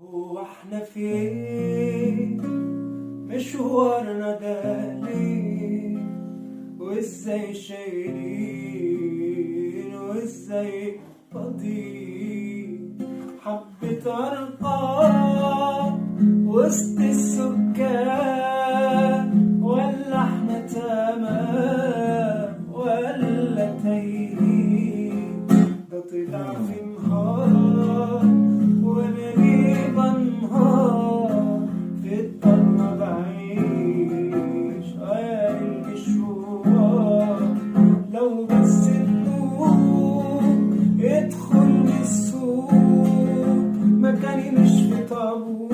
هو احنا فين؟ مشوارنا ده ليه؟ وازاي شايلين وازاي فاضيين؟ حبة أرقام وسط السكان، ولا احنا تمام ولا تايهين؟ ده طلع في نهار وانا ليه بنهار في الضلمة بعيش؟ آه المشوار لو بس النور يدخل من السوق، مكاني مش في طابور.